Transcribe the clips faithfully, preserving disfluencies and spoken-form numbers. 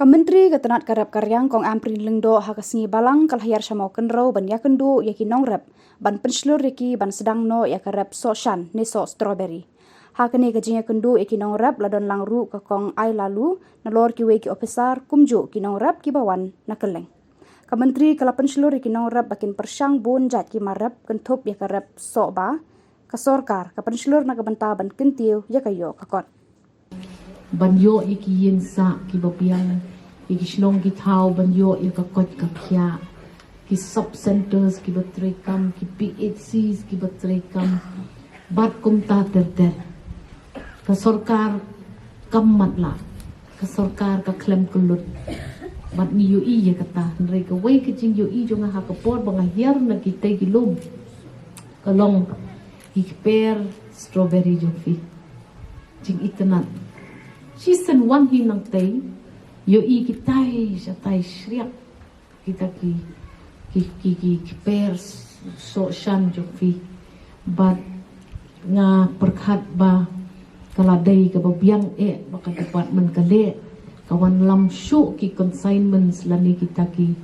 Ka Myntri ka tnat ka rep ka riang Kong Ampareen Lyngdoh ha ka sngi Balang ka la hiar sha Mawkynrew ban ïakynduh ïa ki nongrep ban pynshlur ïa ki ban sdang noh ïa ka rep sohshan ne soh strawberry. Ha kane ka jingïakynduh ïa ki nongrep la don lang ruh ka Kong Ailalu nalor kiwei ki ophisar kumjuh ki nongrep kiba wan na kylleng. Ka Myntri ka la pynshlur ïa ki nongrep ba kin pyrshang bun jait ki mar rep kynthup ïa ka rep sohba, ka sorkar ka pynshlur na ka bynta ban kyntiew ïa ka ïoh ka kot. Ban ïoh ïa ki ïing sah kiba biang, ïa ki shnong ki thaw ban ïoh ïa ka koit ka khiah, ki sub centers kiba treikam, ki P H Cs kiba treikam, bad kumta ter ter. Ka sorkar kam matlah, ka sorkar ka khlem kyllut. Bad ngi ïohi ïa kata, hynrei kawei ka jingïohi jong nga ha ka por ba nga hiar na kitei ki lum, ka long ki kper strawberry jong phi. Jingitynnad. Shisien wan hi nangtei, ïohi kitai shatai shriap kita ki, ki, ki, ki kper sohshan jong phi. Bad nga pyrkhat ba ka la dei kaba biang eh ba ka department ka leh, ka wanlam shuh ki consignments lane kita ki,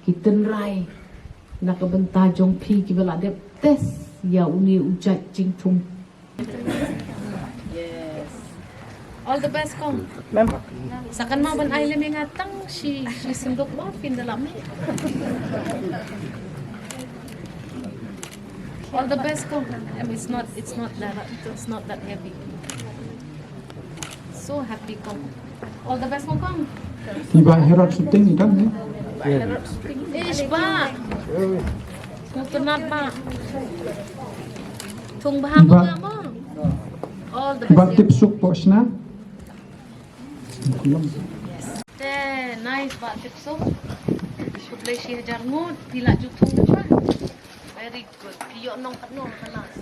ki tynrai na ka bynta jong phi kiba la dep test ïa une u jait jingthung. Yes. All the best, Kong. Ma'am. Sa kynmaw ban ai lem ïa nga tang shi, shi synduk mo, phin da lah mih. All the best, Kong. Um, it's not, it's not that, it's not that heavy. So happy, Kong. All the best, Kong. Iba Herod shooting ni kan ni? Ish, ba. Mutunat, ba. Thung bha, iba, ba, ba. All the best. Iba tip suk po shna. Te, nice, ba tip suk. Shublei shi hajar ngut, phi la ju thung, ba. Very good. Phi ïoh nong kat nong kalas.